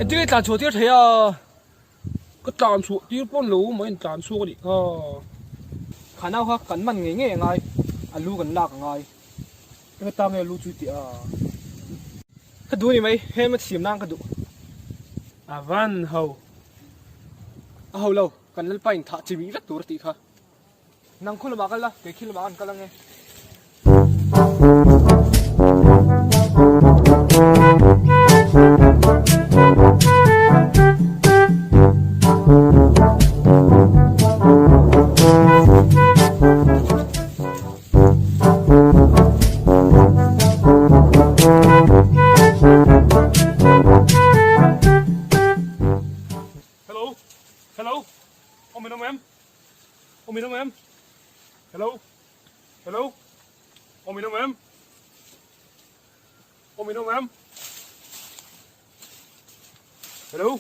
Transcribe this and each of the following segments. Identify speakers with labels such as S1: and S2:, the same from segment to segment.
S1: Engtin nge tlan chhuah tir thei a?
S2: Ka tlan chhuah tir pawn lo mai in tlan chhuak a nih kha.
S1: Kha nau kha kan man ngei ngei a ngai, a lu kan lak a ngai.
S2: Enga ta nge lu chu i tih a?
S1: Ka duh a ni mai, heng a chhim nan ka duh.
S2: A van ho.
S1: A ho lo, kan lalpa in thah chi mih vek tur a tih kha. Nang khu lamah kal la, kei khi lamah kan kal ange.
S2: Hello, hello, awm in awm em? Awm in awm em? Hello, hello, awm in awm em? Awm in awm em? Hello,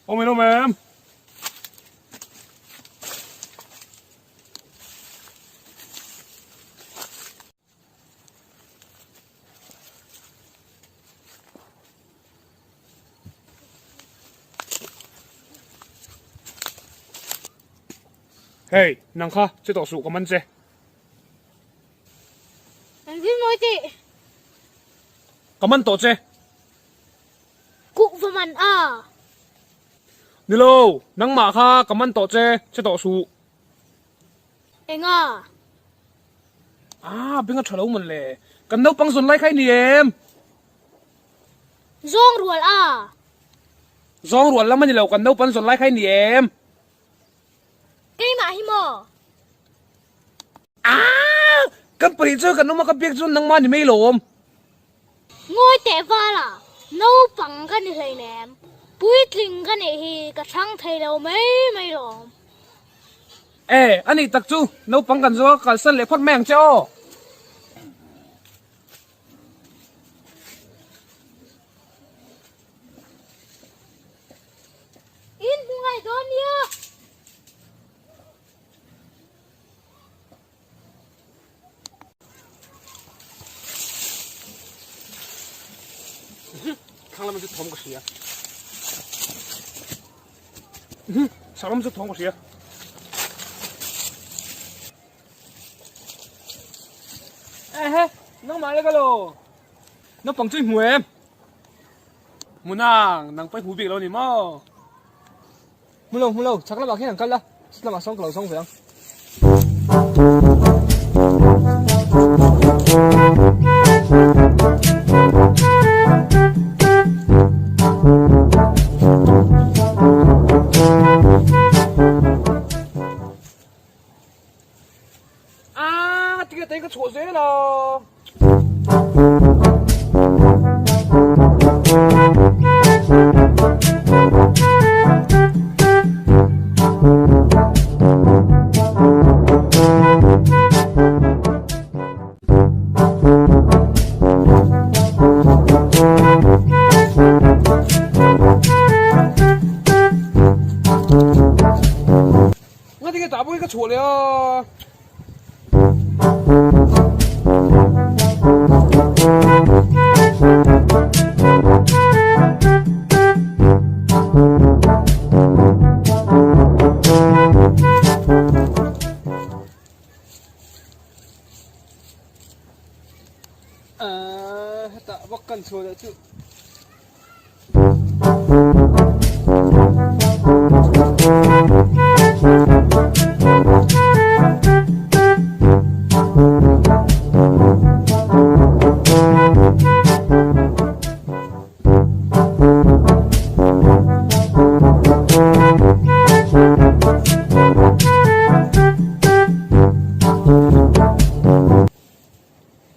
S2: awm in awm em? Hey, nang kha che tawh suh ka man che.
S3: Engtin mawi tih?
S2: Ka man tawh che.
S3: Kuh va man a.
S2: Nilo, nangmah kha ka man tawh che, che tawh suh.
S3: Enga?
S2: Ah, beng a tha lo man le. Kan naupang zawn lai kha i ni em?
S3: Zawng rual a.
S2: Zawng rual lam a ni lo, kan naupang zawn lai kha i ni em?
S3: Keimah hi maw?
S2: Ah! Kan pahnih chu kan awm a, ka biak chu nangmah ni mai lo awm.
S3: Ngawi teh val a, naupang ka ni hleinem. Puitling ka nih hi ka hrang thei lo mai mai lawm.
S2: E, a nih tak chu, naupang kan zawng a kalsan leh phawt mai ang che aw.
S3: In hmu ngai dawn nia.
S2: Thlang lam chu thawm ka hria. Sak lam chu thawm ka hria.
S1: Ehe, nangmah le ka lo.
S2: Naupang chu i hmu em? Hmu nang, nang pawh i hmu bik lo ni maw?
S1: Hmu lo, hmu lo, chhak lamah khian an kal a, chhak lamah sawn ka lo zawng ve ang.
S2: A tinge tei ka chhuah zel a. Nga tinge tah pawh hi ka chhuah leh a.
S1: Hetah vak kan chhuah leh chu.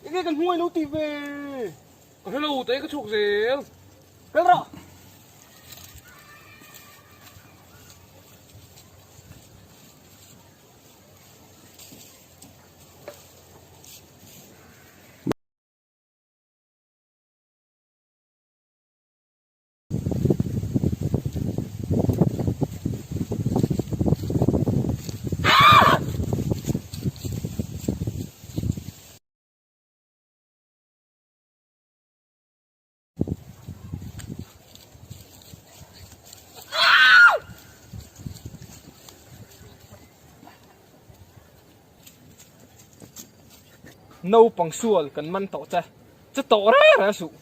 S1: Enge kan hnuai lo tih ve?
S2: Ka hre lo, tei ka chhuak zel.
S1: Kal rawh. Naupang sual kan man tawh che, che tawh reng reng suh.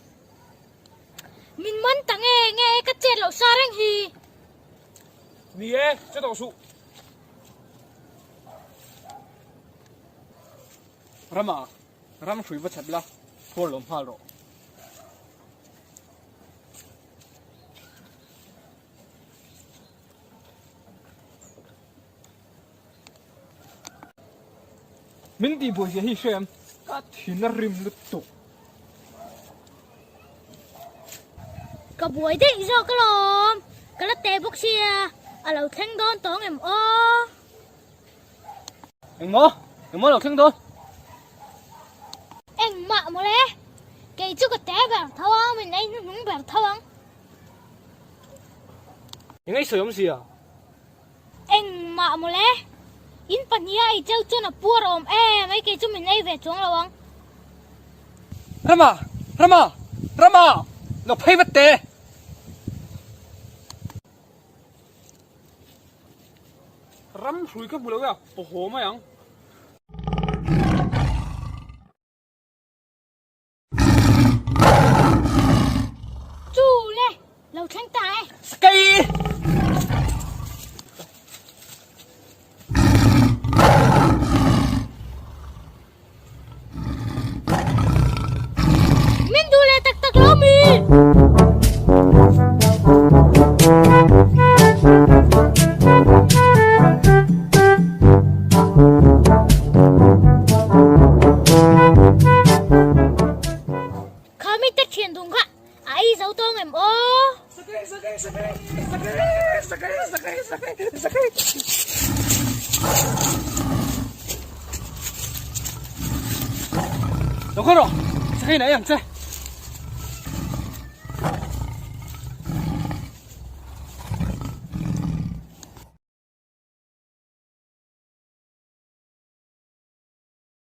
S3: Min man ta nge nge ka chet loh sa reng hi.
S2: Ni e, che tawh suh.
S1: Rama, ram hrui va chep la, phuar lawm nghal rawh. Min tih buai zia hi hre em? Ka thin a rim lutuk.
S3: Ka buai daih zawk alawm. Ka la teh bawk sia, a lo thleng dawn tawng em aw?
S1: Engmaw? Engmaw a lo thleng dawn?
S3: Engmah mawle. Kei chu ka te ber tho ang, min ei hnuhnung ber tho ang.
S1: Eng ei sawi awm sia?
S3: Engmah mawle. In pahniha ei cheu chuan a puar awm em ai kei chu min ei ve chuang lo ang.
S1: Rama! Rama! Rama! Lo phei vat teh! Ram hrui ka hmu lo e a, paw haw mai ang.
S3: Chu le, lo thleng ta e.
S1: Sakei!
S3: Min duh leh tak tak lo mi? Kha mi te thian dun kha a ei zo tawng em aw?
S1: Sakei sakei sakei sakei sakei sakei sakei sakei. Lo khaw rawh, sakei na ei ang che.